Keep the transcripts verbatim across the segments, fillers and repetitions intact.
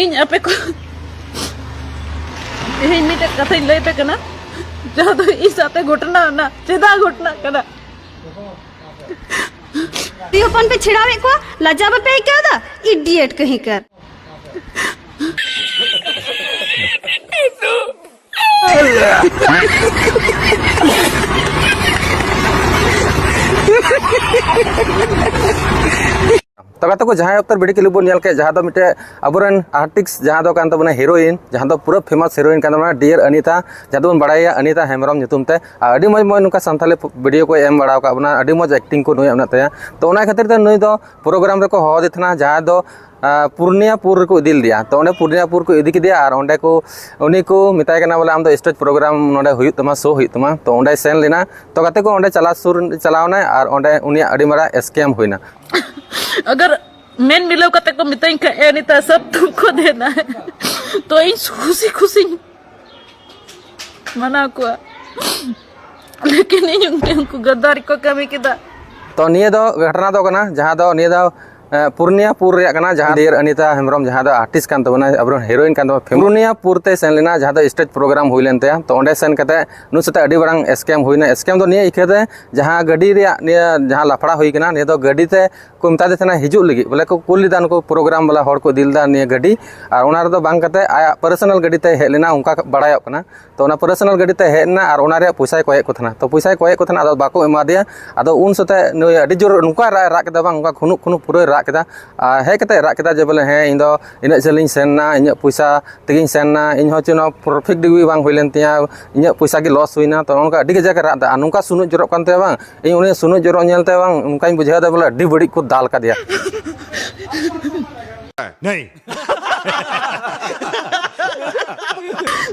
ᱤᱧ ᱟᱯᱮ ᱠᱚ ᱛᱮᱦᱮᱧ ᱢᱤᱫᱴᱮᱡ ᱠᱟᱛᱷᱟᱧ ᱞᱟᱹᱭ ᱟᱯᱮ ᱠᱟᱱᱟ, ᱡᱟᱦᱟᱸ ᱫᱚ ᱤᱧ ᱥᱟᱶᱛᱮ ᱜᱷᱚᱴᱚᱱᱟ ᱚᱱᱟ ᱪᱮᱫᱟᱜ ᱜᱷᱚᱴᱚᱱᱟᱜ ᱠᱟᱱᱟ᱾ ᱠᱩᱲᱤ ᱦᱚᱯᱚᱱ ᱯᱮ ᱪᱷᱮᱲᱟᱣᱮᱫ ᱠᱚᱣᱟ, ᱞᱟᱡᱟ ᱵᱟᱯᱮ ᱟᱹᱭᱠᱟᱹᱣ ᱮᱫᱟ? ᱤᱰᱤᱭᱮᱴ ᱠᱟᱹᱦᱤ ᱠᱟᱨ᱾ ᱛᱚ ᱜᱟᱛᱮ ᱠᱚ, ᱡᱟᱦᱟᱸᱭ ᱚᱠᱛᱚ ᱵᱷᱤᱰᱤᱭᱳ ᱠᱞᱤᱯ ᱵᱚᱱ ᱧᱮᱞ ᱠᱮᱫ, ᱡᱟᱦᱟᱸ ᱫᱚ ᱢᱤᱫᱴᱮᱡ ᱟᱵᱚᱨᱮᱱ ᱟᱨᱴᱤᱥᱴ, ᱡᱟᱦᱟᱸ ᱫᱚ ᱠᱟᱱ ᱛᱟᱵᱚᱱᱟ ᱦᱤᱨᱳᱭᱤᱱ, ᱡᱟᱦᱟᱸ ᱫᱚ ᱯᱩᱨᱟᱹ ᱯᱷᱮᱢᱟᱥ ᱦᱤᱨᱳᱭᱤᱱ ᱠᱟᱱ ᱛᱟᱵᱚᱱᱟ, ᱰᱤᱭᱟᱨ ᱟᱱᱤᱛᱟ, ᱡᱟᱦᱟᱸ ᱫᱚᱵᱚᱱ ᱵᱟᱲᱟᱭᱟ ᱟᱱᱤᱛᱟ ᱦᱮᱢᱵᱨᱚᱢ ᱧᱩᱛᱩᱢ ᱛᱮ᱾ ᱟᱨ ᱟᱹᱰᱤ ᱢᱚᱡᱽ ᱢᱚᱡᱽ ᱱᱚᱝᱠᱟ ᱥᱟᱱᱛᱟᱲᱤ ᱵᱷᱤᱰᱤᱭᱳ ᱠᱚ ᱮᱢ ᱵᱟᱲᱟ ᱟᱠᱟᱫ ᱵᱚᱱᱟ, ᱟᱹᱰᱤ ᱢᱚᱡᱽ ᱮᱠᱴᱤᱝ ᱠᱚ ᱱᱩᱭᱟᱜ ᱢᱮᱱᱟᱜ ᱛᱟᱭᱟ᱾ ᱛᱚ ᱚᱱᱟ ᱠᱷᱟᱹᱛᱤᱨ ᱛᱮ ᱱᱩᱭ ᱫᱚ ᱯᱨᱳᱜᱨᱟᱢ ᱨᱮᱠᱚ ᱦᱚᱦᱚ ᱟᱫᱮ ᱛᱟᱦᱮᱱᱟ, ᱡᱟᱦᱟᱸ ᱫᱚ ᱟᱸ, ᱯᱩᱨᱱᱤᱭᱟᱯᱩᱨ ᱨᱮᱠᱚ ᱤᱫᱤ ᱞᱮᱫᱮᱭᱟ᱾ ᱛᱚ ᱚᱸᱰᱮ ᱯᱩᱨᱱᱤᱭᱟᱯᱩᱨ ᱠᱚ ᱤᱫᱤ ᱠᱮᱫᱮᱭᱟ ᱟᱨ ᱚᱸᱰᱮ ᱠᱚ, ᱩᱱᱤ ᱠᱚ ᱢᱮᱛᱟᱭ ᱠᱟᱱᱟ ᱵᱚᱞᱮ, "ᱟᱢ ᱫᱚ ᱥᱴᱮᱡᱽ ᱯᱨᱳᱜᱨᱟᱢ ᱱᱚᱰᱮ ᱦᱩᱭᱩᱜ ᱛᱟᱢᱟ, ᱥᱳ ᱦᱩᱭᱩᱜ ᱛᱟᱢᱟ᱾" ᱛᱚ ᱚᱸᱰᱮᱭ ᱥᱮᱱ ᱞᱮᱱᱟ᱾ ᱛᱚ ᱜᱟᱛᱮ ᱠᱚ, ᱚᱸᱰᱮ ᱪᱟᱞᱟᱣ ᱥᱩᱨ, ᱪᱟᱞᱟᱣ ᱮᱱᱟᱭ ᱟᱨ ᱚᱸᱰᱮ ᱩᱱᱤᱭᱟᱜ ᱟᱹᱰᱤ ᱢᱟᱨᱟᱝ ᱥᱠᱮᱢ ᱦᱩᱭᱱᱟ᱾ ᱟᱜᱟᱨ ᱢᱮᱱ ᱢᱤᱞᱟᱹᱣ ᱠᱟᱛᱮ ᱠᱚ ᱢᱤᱛᱟᱹᱧ ᱠᱷᱟᱡ, "ᱮ ᱱᱤᱛᱟ ᱥᱟᱵ ᱛᱩᱢᱠᱳ ᱫᱮᱱᱟ ᱦᱮ," ᱛᱚ ᱤᱧ ᱠᱷᱩᱥᱤ ᱠᱷᱩᱥᱤᱧ ᱢᱟᱱᱟᱣ ᱠᱚᱣᱟ᱾ ᱞᱮᱠᱤᱱ ᱤᱧ ᱩᱱᱠᱩ, ᱩᱱᱠᱩ ᱜᱟᱫᱟᱨᱤ ᱠᱚ ᱠᱟᱹᱢᱤ ᱠᱮᱫᱟ᱾ ᱛᱚ ᱱᱤᱭᱟᱹ ᱫᱚ ᱜᱷᱚᱴᱚᱱᱟ ᱫᱚ ᱠᱟᱱᱟ, ᱡᱟᱦᱟᱸ ᱫᱚ ᱱᱤᱭᱟᱹ ᱫᱚ, ᱮ, ᱯᱩᱨᱱᱤᱭᱟᱯᱩᱨ ᱨᱮᱭᱟᱜ ᱠᱟᱱᱟ, ᱡᱟᱦᱟᱸ ᱰᱤᱭᱟᱨ ᱟᱱᱤᱛᱟ ᱦᱮᱢᱵᱨᱚᱢ, ᱡᱟᱦᱟᱸ ᱫᱚ ᱟᱨᱴᱤᱥᱴ ᱠᱟᱱ ᱛᱟᱵᱚᱱᱟ, ᱟᱵᱚᱨᱮᱱ ᱦᱤᱨᱳᱭᱤᱱ ᱠᱟᱱ ᱛᱟᱵᱚᱱᱟ, ᱯᱩᱨᱱᱤᱭᱟᱯᱩᱨ ᱛᱮ ᱥᱮᱱ ᱞᱮᱱᱟ, ᱡᱟᱦᱟᱸ ᱫᱚ ᱥᱴᱮᱡᱽ ᱯᱨᱳᱜᱨᱟᱢ ᱦᱩᱭ ᱞᱮᱱ ᱛᱟᱭᱟ᱾ ᱛᱚ ᱚᱸᱰᱮ ᱥᱮᱱ ᱠᱟᱛᱮ ᱱᱩᱭ ᱥᱟᱛᱮ ᱟᱹᱰᱤ ᱢᱟᱨᱟᱝ ᱥᱠᱮᱢ ᱦᱩᱭᱱᱟ᱾ ᱥᱠᱮᱢ ᱫᱚ ᱱᱤᱭᱟᱹ ᱤᱠᱷᱟᱹ ᱛᱮ, ᱡᱟᱦᱟᱸ ᱜᱟᱹᱰᱤ ᱨᱮᱭᱟᱜ ᱱᱤᱭᱟᱹ ᱡᱟᱦᱟᱸ ᱞᱟᱯᱷᱲᱟ ᱦᱩᱭ ᱠᱟᱱᱟ, ᱱᱤᱭᱟᱹ ᱫᱚ ᱜᱟᱹᱰᱤ ᱛᱮ ᱠᱚ ᱢᱮᱛᱟ ᱫᱮ ᱛᱟᱦᱮᱱᱟ ᱦᱤᱡᱩᱜ ᱞᱟᱹᱜᱤᱫ, ᱵᱚᱞᱮ ᱠᱚ ᱠᱩᱞ ᱞᱮᱫᱟ ᱱᱩᱠᱩ ᱯᱨᱳᱜᱨᱟᱢ ᱵᱟᱞᱟ ᱦᱚᱲ ᱠᱚ ᱤᱫᱤ ᱞᱮᱫᱟ ᱱᱤᱭᱟᱹ ᱜᱟᱹᱰᱤ, ᱟᱨ ᱚᱱᱟ ᱨᱮᱫᱚ ᱵᱟᱝ ᱠᱟᱛᱮ ᱟᱭᱟᱜ ᱯᱟᱨᱥᱚᱱᱟᱞ ᱜᱟᱹᱰᱤ ᱛᱮ ᱦᱮᱡ ᱞᱮᱱᱟ, ᱚᱱᱠᱟ ᱵᱟᱲᱟᱭᱚᱜ ᱠᱟᱱᱟ᱾ ᱛᱚ ᱚᱱᱟ ᱯᱟᱨᱥᱚᱱᱟᱞ ᱜᱟᱹᱰᱤ ᱛᱮ ᱦᱮᱡ ᱮᱱᱟ ᱟᱨ ᱚᱱᱟ ᱨᱮᱭᱟᱜ ᱯᱚᱭᱥᱟᱭ ᱠᱚᱭᱮᱫ ᱠᱚ ᱛᱟᱦᱮᱱᱟ᱾ ᱛᱚ ᱯᱚᱭᱥᱟᱭ ᱠᱚᱭᱮᱫ ᱠᱚ ᱛᱟᱦᱮᱱᱟ, ᱟᱫᱚ ᱵᱟᱠᱚ ᱮᱢᱟ ᱫᱮᱭᱟ᱾ ᱟᱫᱚ ᱩᱱ ᱥᱟᱛᱮ ᱱᱩᱭ ᱟᱹᱰᱤ ᱡᱳᱨ ᱱᱚᱝᱠᱟ ᱨᱟᱜ ᱮ ᱨᱟᱜ ᱠᱮᱫᱟ, ᱵᱟᱝ, ᱚᱱᱠᱟ ᱠᱷᱩᱱᱩᱜ ᱠᱷᱩᱱᱩᱜ ᱯᱩᱨᱟᱹᱭ ᱨᱟᱜ ᱠᱮᱫᱟ᱾ ᱟᱨ ᱦᱮᱡ ᱠᱟᱛᱮ ᱨᱟᱜ ᱠᱮᱫᱟ ᱡᱮ, ᱵᱚᱞᱮ, "ᱦᱮᱸ, ᱤᱧ ᱫᱚ ᱤᱱᱟᱹᱜ ᱡᱷᱟᱹᱞ ᱤᱧ ᱥᱮᱱ ᱮᱱᱟ, ᱤᱧᱟᱹᱜ ᱯᱚᱭᱥᱟ ᱛᱮᱜᱤᱧ ᱥᱮᱱ ᱮᱱᱟ, ᱤᱧ ᱦᱚᱸ ᱪᱮᱫ ᱦᱚᱸ ᱯᱨᱚᱯᱷᱤᱴ ᱜᱮ ᱵᱟᱝ ᱦᱩᱭ ᱞᱮᱱ ᱛᱤᱧᱟ, ᱤᱧᱟᱹᱜ ᱯᱚᱭᱥᱟ ᱜᱮ ᱞᱚᱥ ᱦᱩᱭᱱᱟ᱾" ᱛᱚ ᱱᱚᱝᱠᱟ ᱟᱹᱰᱤ ᱠᱟᱡᱟᱠ ᱮ ᱨᱟᱜ ᱮᱫᱟ, ᱟᱨ ᱱᱚᱝᱠᱟ ᱥᱩᱱᱩᱡ ᱡᱚᱨᱚᱜ ᱠᱟᱱ ᱛᱟᱭᱟ, ᱵᱟᱝ, ᱤᱧ ᱩᱱᱤ ᱥᱩᱱᱩᱡ ᱡᱚᱨᱚᱜ ᱧᱮᱞ ᱛᱮ, ᱵᱟᱝ, ᱚᱱᱠᱟᱧ ᱵᱩᱡᱷᱟᱹᱣ ᱮᱫᱟ ᱵᱚᱞᱮ ᱟᱹᱰᱤ ᱵᱟᱹᱲᱤᱡ ᱠᱚ ᱫᱟᱞ ᱠᱟᱫᱮᱭᱟ᱾ नहीं।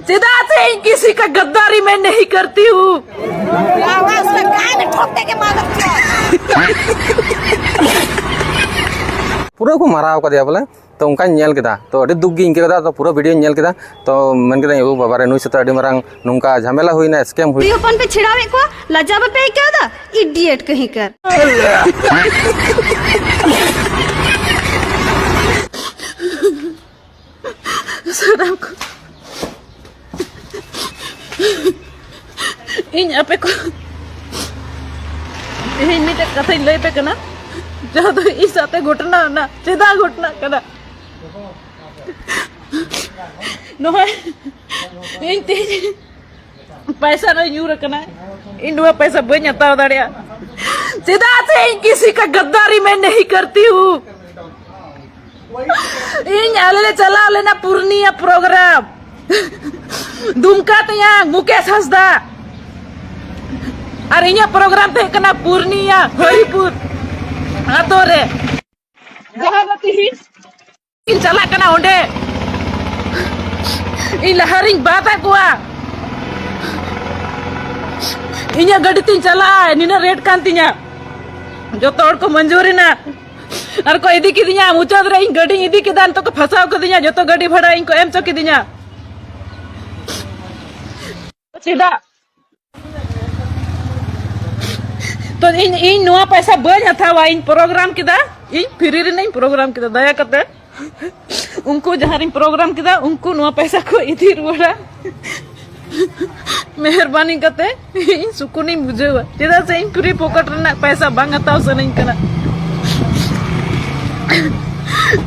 ᱪᱮᱫᱟᱜ ᱥᱮ ᱤᱧ ᱠᱤᱥᱤ ᱠᱟ ᱜᱟᱫᱫᱟᱨᱤ ᱢᱮ ᱱᱟᱦᱤ ᱠᱟᱨᱛᱤ ᱦᱩ᱾ ᱟᱣᱟᱡ ᱢᱮ ᱠᱟᱱ ᱴᱷᱚᱠ ᱛᱮ ᱜᱮ ᱢᱟᱫᱚᱨ ᱪᱚᱫ᱾ ᱯᱩᱨᱟᱹ ᱠᱚ ᱢᱟᱨᱟᱣ ᱠᱟᱫᱮᱭᱟ ᱵᱚᱞᱮ᱾ ᱛᱚ ᱚᱱᱠᱟᱧ ᱧᱮᱞ ᱠᱮᱫᱟ, ᱛᱚ ᱟᱹᱰᱤ ᱫᱩᱠ ᱜᱤᱧ ᱟᱹᱭᱠᱟᱹᱣ ᱠᱮᱫᱟ᱾ ᱛᱚ ᱯᱩᱨᱟᱹ ᱵᱷᱤᱰᱤᱭᱳᱧ ᱧᱮᱞ ᱠᱮᱫᱟ, ᱛᱚ ᱢᱮᱱ ᱠᱮᱫᱟᱹᱧ, "ᱳ ᱵᱟᱵᱟ ᱨᱮ, ᱱᱩᱭ ᱥᱟᱛᱮ ᱟᱹᱰᱤ ᱢᱟᱨᱟᱝ ᱱᱚᱝᱠᱟ ᱡᱷᱟᱢᱮᱞᱟ ᱦᱩᱭᱱᱟ, ᱥᱠᱮᱢ ᱦᱩᱭᱱᱟ᱾" ᱠᱩᱲᱤ ᱦᱚᱯᱚᱱ ᱯᱮ ᱪᱷᱮᱲᱟᱣᱮᱫ ᱠᱚᱣᱟ, ᱞᱟᱡᱟ ᱵᱟᱯᱮ ᱟᱹᱭᱠᱟᱹᱣ ᱮᱫᱟ? ᱤᱰᱤᱭᱮᱴ ᱠᱟᱹᱦᱤ ᱠᱟᱨ᱾ ᱟᱯᱮ ᱠᱚ, ᱛᱮᱦᱮᱧ ᱢᱤᱫᱴᱮᱡ ᱠᱟᱛᱷᱟᱧ ᱞᱟᱹᱭ ᱯᱮ ᱠᱟᱱᱟ, ᱡᱟᱦᱟᱸ ᱫᱚ ᱤᱧ ᱥᱟᱶᱛᱮ ᱜᱷᱚᱴᱱᱟ ᱚᱱᱟ ᱪᱮᱫᱟᱜ ᱜᱷᱚᱴᱱᱟᱜ ᱠᱟᱱᱟ᱾ ᱱᱚᱜᱼᱚᱭ ᱤᱧ ᱛᱮᱦᱮᱧ ᱯᱟᱭᱥᱟ ᱨᱮ ᱧᱩᱨ ᱟᱠᱟᱱᱟ, ᱤᱧ ᱱᱚᱣᱟ ᱯᱟᱭᱥᱟ ᱵᱟᱹᱧ ᱦᱟᱛᱟᱣ ᱫᱟᱲᱮᱭᱟᱜᱼᱟ᱾ ᱪᱮᱫᱟᱜ ᱥᱮ ᱤᱧ ᱠᱤᱥᱤ ᱠᱟ ᱜᱟᱫᱫᱟᱨᱤ ᱢᱮ ᱱᱟᱦᱤ ᱠᱟᱨᱛᱤ ᱦᱩ᱾ ᱤᱧ ᱟᱞᱮ ᱞᱮ ᱪᱟᱞᱟᱣ ᱞᱮᱱᱟ ᱯᱩᱨᱱᱤᱭᱟ ᱯᱨᱳᱜᱨᱟᱢ, ᱫᱩᱢᱠᱟ ᱛᱮᱭᱟᱝ ᱢᱩᱠᱮᱥ ᱦᱟᱸᱥᱫᱟ, ᱟᱨ ᱤᱧᱟᱹᱜ ᱯᱨᱳᱜᱨᱟᱢ ᱛᱟᱦᱮᱸ ᱠᱟᱱᱟ ᱯᱩᱨᱱᱤᱭᱟ ᱦᱚᱨᱤᱯᱩᱨ ᱟᱛᱳ ᱨᱮ᱾ ᱡᱟᱦᱟᱸ ᱫᱚ ᱛᱤᱦᱤᱧ ᱤᱧ ᱪᱟᱞᱟᱜ ᱠᱟᱱᱟ ᱚᱸᱰᱮ, ᱤᱧ ᱞᱟᱦᱟ ᱨᱤᱧ ᱵᱟᱫ ᱟᱠᱚᱣᱟ᱾ ᱤᱧᱟᱹᱜ ᱜᱟᱹᱰᱤ ᱛᱤᱧ ᱪᱟᱞᱟᱜᱼᱟ, ᱱᱤᱱᱟᱹᱜ ᱨᱮᱴ ᱠᱟᱱ ᱛᱤᱧᱟ᱾ ᱡᱚᱛᱚ ᱦᱚᱲ ᱠᱚ ᱢᱚᱧᱡᱩᱨ ᱮᱱᱟ᱾ ᱟᱨ ᱠᱚ ᱤᱫᱤ ᱠᱤᱫᱤᱧᱟ, ᱢᱩᱪᱟᱹᱫ ᱨᱮ ᱤᱧ ᱜᱟᱹᱰᱤᱧ ᱤᱫᱤ ᱠᱮᱫᱟ, ᱱᱤᱛᱚᱜ ᱠᱚ ᱯᱷᱟᱸᱥᱟᱣ ᱠᱟᱫᱤᱧᱟ, ᱡᱚᱛᱚ ᱜᱟᱹᱰᱤ ᱵᱷᱟᱲᱟ ᱤᱧ ᱠᱚ ᱮᱢ ᱪᱚ ᱠᱤᱫᱤᱧᱟ᱾ ᱪᱮᱫᱟᱜ? ᱛᱚ ᱤᱧ, ᱤᱧ ᱱᱚᱣᱟ ᱯᱚᱭᱥᱟ ᱵᱟᱹᱧ ᱦᱟᱛᱟᱣᱟ, ᱤᱧ ᱯᱨᱳᱜᱨᱟᱢ ᱠᱮᱫᱟ, ᱤᱧ ᱯᱷᱨᱤ ᱨᱮᱱᱟᱜ ᱤᱧ ᱯᱨᱳᱜᱨᱟᱢ ᱠᱮᱫᱟ, ᱫᱟᱭᱟ ᱠᱟᱛᱮ ᱩᱱᱠᱩ ᱡᱟᱦᱟᱸ ᱨᱤᱧ ᱯᱨᱳᱜᱨᱟᱢ ᱠᱮᱫᱟ, ᱩᱱᱠᱩ ᱱᱚᱣᱟ ᱯᱚᱭᱥᱟ ᱠᱚ ᱤᱫᱤ ᱨᱩᱣᱟᱹᱲᱟ᱾ ᱢᱮᱦᱮᱨᱵᱟᱱᱤ ᱠᱟᱛᱮ ᱤᱧ ᱥᱩᱠᱩᱱᱤᱧ ᱵᱩᱡᱷᱟᱹᱣᱟ, ᱪᱮᱫᱟᱜ ᱥᱮ ᱤᱧ ᱯᱷᱨᱤ ᱯᱚᱠᱮᱴ ᱨᱮᱱᱟᱜ ᱯᱚᱭᱥᱟ ᱵᱟᱝ ᱦᱟᱛᱟᱣ ᱥᱟᱱᱟᱧ ᱠᱟᱱᱟ᱾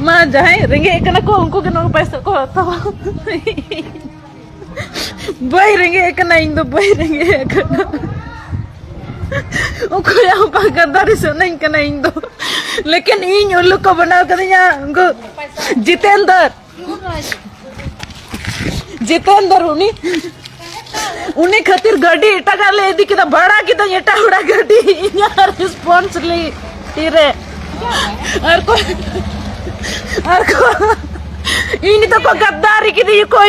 ᱢᱟ ᱡᱟᱦᱟᱸᱭ ᱨᱮᱸᱜᱮᱡ ᱠᱟᱱᱟ ᱠᱚ, ᱩᱱᱠᱩ ᱜᱮ ᱱᱚᱣᱟ ᱯᱚᱭᱥᱟ ᱠᱚ ᱦᱟᱛᱟᱣᱟ᱾ ᱵᱟᱹᱧ ᱨᱮᱸᱜᱮᱡ ᱠᱟᱱᱟ ᱤᱧ ᱫᱚ, ᱵᱟᱹᱧ ᱨᱮᱸᱜᱮᱡ ᱠᱟᱱᱟ᱾ ᱚᱠᱚᱭᱟᱜ ᱦᱚᱸ ᱵᱟᱝ ᱜᱟᱫᱟᱨᱤ ᱥᱟᱱᱟᱧ ᱠᱟᱱᱟ ᱤᱧ ᱫᱚ, ᱞᱮᱠᱤᱱ ᱤᱧ ᱩᱞᱞᱩ ᱠᱚ ᱵᱮᱱᱟᱣ ᱠᱟᱫᱤᱧᱟ ᱩᱱᱠᱩ ᱡᱤᱛᱮᱱᱫᱚᱨ᱾ ᱡᱤᱛᱮᱱᱫᱚᱨ ᱩᱱᱤ, ᱩᱱᱤ ᱠᱷᱟᱹᱛᱤᱨ ᱜᱟᱹᱰᱤ ᱮᱴᱟᱜᱟᱜ ᱞᱮ ᱤᱫᱤ ᱠᱮᱫᱟ, ᱵᱷᱟᱲᱟ ᱠᱮᱫᱟᱹᱧ ᱮᱴᱟᱜ ᱦᱚᱲᱟᱜ ᱜᱟᱹᱰᱤ ᱤᱧᱟᱹᱜ ᱨᱮᱥᱯᱚᱱᱥᱤᱵᱤᱞᱤᱴᱤ ᱨᱮ᱾ ᱟᱨ ᱠᱚ, ᱟᱨ ᱠᱚ, ᱤᱧ ᱫᱚᱠᱚ ᱜᱟᱫᱟᱨᱤ ᱠᱤᱫᱤᱧᱟ ᱠᱚ᱾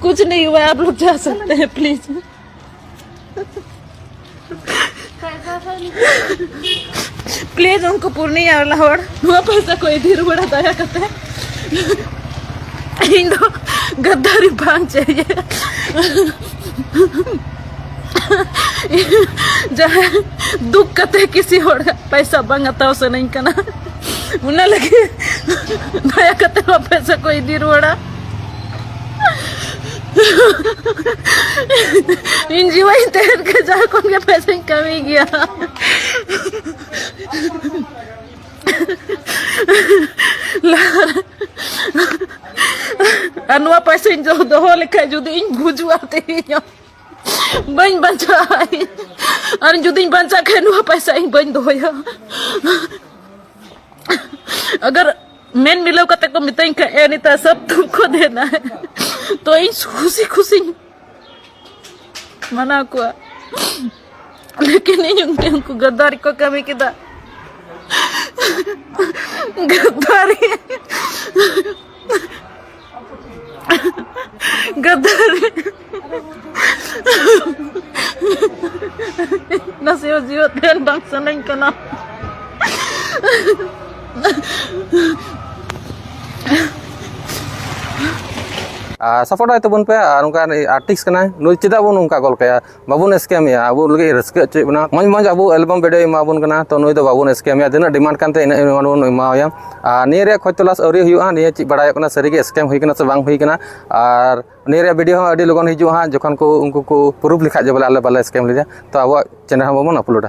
ᱠᱩᱪ ᱱᱟᱦᱤᱸ ᱦᱩᱣᱟ, ᱟᱯ ᱞᱳᱜ ᱡᱟ ᱥᱟᱠᱛᱮ ᱦᱮᱸ, ᱯᱞᱤᱡ᱾ ᱯᱞᱤᱡ, ᱩᱱᱠᱩ ᱯᱩᱨᱱᱤᱭᱟ ᱵᱟᱞᱟ ᱦᱚᱲ ᱱᱚᱣᱟ ᱯᱚᱭᱥᱟ ᱠᱚ ᱤᱫᱤ ᱨᱩᱣᱟᱹᱲᱟ ᱫᱟᱭᱟ ᱠᱟᱛᱮ᱾ ᱤᱧ ᱫᱚ ᱜᱟᱫᱟᱨᱤ ᱵᱟᱝ ᱪᱟᱹᱦᱤᱭᱮ᱾ ᱡᱟᱦᱟᱸ ᱫᱩᱠ ᱠᱟᱛᱮ ᱠᱤᱥᱤ ᱦᱚᱲᱟᱜ ᱯᱚᱭᱥᱟ ᱵᱟᱝ ᱦᱟᱛᱟᱣ ᱥᱟᱱᱟᱧ ᱠᱟᱱᱟ, ᱚᱱᱟ ᱞᱟᱹᱜᱤᱫ ᱫᱟᱭᱟ ᱠᱟᱛᱮ ᱱᱚᱣᱟ ᱯᱚᱭᱥᱟ ᱠᱚ ᱤᱫᱤ ᱨᱩᱣᱟᱹᱲᱟ᱾ ᱤᱧ ᱡᱤᱣᱟᱹᱧ ᱛᱟᱦᱮᱱ ᱠᱷᱟᱱ ᱡᱟᱦᱟᱸ ᱠᱷᱚᱱ ᱜᱮ ᱯᱚᱭᱥᱟᱧ ᱠᱟᱹᱢᱤ ᱜᱮᱭᱟ᱾ ᱞᱟᱦᱟᱨᱮ ᱟᱨ ᱱᱚᱣᱟ ᱯᱚᱭᱥᱟᱧ ᱫᱚ-, ᱫᱚᱦᱚ ᱞᱮᱠᱷᱟᱡ ᱡᱩᱫᱤ ᱤᱧ ᱜᱩᱡᱩᱜᱼᱟ ᱛᱮᱦᱮᱧ ᱦᱚᱸ, ᱵᱟᱹᱧ ᱵᱟᱧᱪᱟᱜᱼᱟ᱾ ᱟᱨ ᱡᱩᱫᱤᱧ ᱵᱟᱧᱪᱟᱜ ᱠᱷᱟᱡ ᱱᱚᱣᱟ ᱯᱚᱭᱥᱟ ᱤᱧ ᱵᱟᱹᱧ ᱫᱚᱦᱚᱭᱟ᱾ ᱟᱜᱟᱨ ᱢᱮᱱ ᱢᱤᱞᱟᱹᱣ ᱠᱟᱛᱮ ᱠᱚ ᱢᱤᱛᱟᱹᱧ ᱠᱷᱟᱡ, "ᱮ ᱱᱤᱛᱟ ᱥᱟᱵ ᱛᱩᱢᱠᱳ ᱫᱮᱱᱟ ᱦᱮ", ᱛᱚ ᱤᱧ ᱠᱷᱩᱥᱤ ᱠᱷᱩᱥᱤᱧ ᱢᱟᱱᱟᱣ ᱠᱚᱣᱟ᱾ ᱞᱮᱠᱤᱱ ᱤᱧ ᱩᱱᱠᱩ, ᱩᱱᱠᱩ ᱜᱟᱫᱟᱨᱤ ᱠᱚ ᱠᱟᱹᱢᱤ ᱠᱮᱫᱟ᱾ ᱜᱟᱫᱟᱨᱤ᱾ ᱜᱟᱫᱟᱨᱤ᱾ ᱱᱟᱥᱮ ᱦᱚᱸ ᱡᱤᱣᱮᱫ ᱛᱟᱦᱮᱱ ᱵᱟᱝ ᱥᱟᱱᱟᱧ ᱠᱟᱱᱟ᱾ ᱟᱨ ᱥᱟᱯᱳᱨᱴ ᱟᱭ ᱛᱟᱵᱚᱱ ᱯᱮ᱾ ᱟᱨ ᱱᱚᱝᱠᱟ ᱟᱨᱴᱤᱥᱴ ᱠᱟᱱᱟᱭ ᱱᱩᱭ, ᱪᱮᱫᱟᱜ ᱵᱚᱱ ᱱᱚᱝᱠᱟ ᱜᱚᱞ ᱠᱟᱭᱟ? ᱵᱟᱵᱚᱱ ᱥᱠᱮᱢᱮᱭᱟ, ᱟᱵᱚ ᱞᱟᱹᱜᱤᱫ ᱨᱟᱹᱥᱠᱟᱹ ᱦᱚᱪᱚᱭᱮᱫ ᱵᱚᱱᱟ, ᱢᱚᱡᱽ ᱢᱚᱡᱽ ᱟᱵᱚ ᱮᱞᱵᱟᱢ ᱵᱷᱤᱰᱤᱭᱳ ᱮᱢᱟ ᱵᱚᱱ ᱠᱟᱱᱟ, ᱛᱚ ᱱᱩᱭ ᱫᱚ ᱵᱟᱵᱚᱱ ᱥᱠᱮᱢᱮᱭᱟ, ᱛᱤᱱᱟᱹᱜ ᱰᱤᱢᱟᱱᱰ ᱠᱟᱱ ᱛᱟᱭᱟ ᱤᱱᱟᱹᱜ ᱮᱢᱟ ᱵᱚᱱ ᱮᱢᱟᱣᱟᱭᱟ᱾ ᱟᱨ ᱱᱤᱭᱟᱹ ᱨᱮᱭᱟᱜ ᱠᱷᱚᱡᱽ ᱛᱚᱞᱟᱥ ᱟᱹᱣᱨᱤ ᱦᱩᱭᱩᱜᱼᱟ, ᱱᱤᱭᱟᱹ ᱪᱮᱫ ᱵᱟᱲᱟᱭᱚᱜ ᱠᱟᱱᱟ ᱥᱟᱹᱨᱤᱜᱮ ᱥᱠᱮᱢ ᱦᱩᱭ ᱠᱟᱱᱟ ᱥᱮ ᱵᱟᱝ ᱦᱩᱭ ᱠᱟᱱᱟ᱾ ᱟᱨ ᱱᱤᱭᱟᱹ ᱨᱮᱭᱟᱜ ᱵᱷᱤᱰᱤᱭᱳ ᱦᱚᱸ ᱟᱹᱰᱤ ᱞᱚᱜᱚᱱ ᱦᱤᱡᱩᱜᱼᱟ ᱦᱟᱸᱜ, ᱡᱚᱠᱷᱚᱱ ᱠᱚ ᱩᱱᱠᱩ ᱠᱚ ᱯᱨᱩᱯᱷ ᱞᱮᱠᱷᱟᱡ ᱡᱮ ᱵᱚᱞᱮ ᱟᱞᱮ ᱵᱟᱞᱮ ᱥᱠᱮᱢ ᱞᱮᱫᱟ, ᱛᱚ ᱟᱵᱚᱣᱟᱜ ᱪᱮᱱᱮᱞ ᱦᱚᱸ ᱵᱟᱵᱚᱱ ᱟᱯᱞᱳᱰᱟ᱾